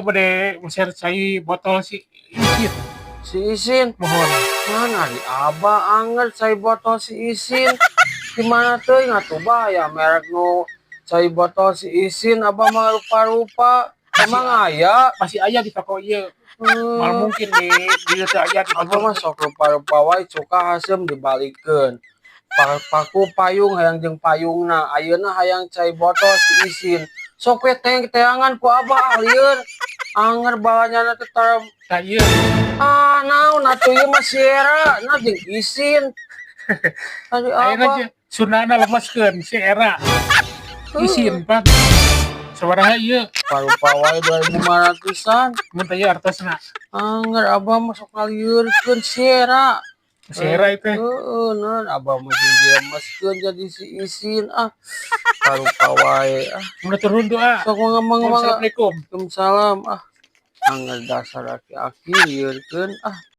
Bade meser cai botol si Isin. Si Isin. Mohon. Mana di Abah anger cai botol si Isin. Di mana teuing atuh, bah, ya merek nu cai botol si Isin Abah mah rupa-rupa. Emang aya? Masih aya di toko ieu. Mal mungkin di dieu teh aya di Abah mah sok rupa-rupa wae, cuka haseum dibalikeun. Paku payung hayang jeung payungna, ayeuna hayang cai botol si Isin. Sok we teh teangan ku Abah, lieur. Anger balanyana teh tara. Tah, ieu. Ah, naon atuh ieu mah Sierra, na jeung Isin. Tadi Ayeuna Abah aja Sundana lemeskeun si era. Isin pan. Sabaraha ieu? Rupa wae 2500-an. Mun teh ieu artosna. Anger Abah mah sok ngalieurkeun Sierra. Si era itu. Heeh, naon Abah mah jeung dilemeskeun jadi si Isin ah. Rupa wae ah. Mun turun doa. Sok mangga mangga mangga. Assalamualaikum. Waalaikumsalam ah. Anger dasar aki-aki liurkeun ah.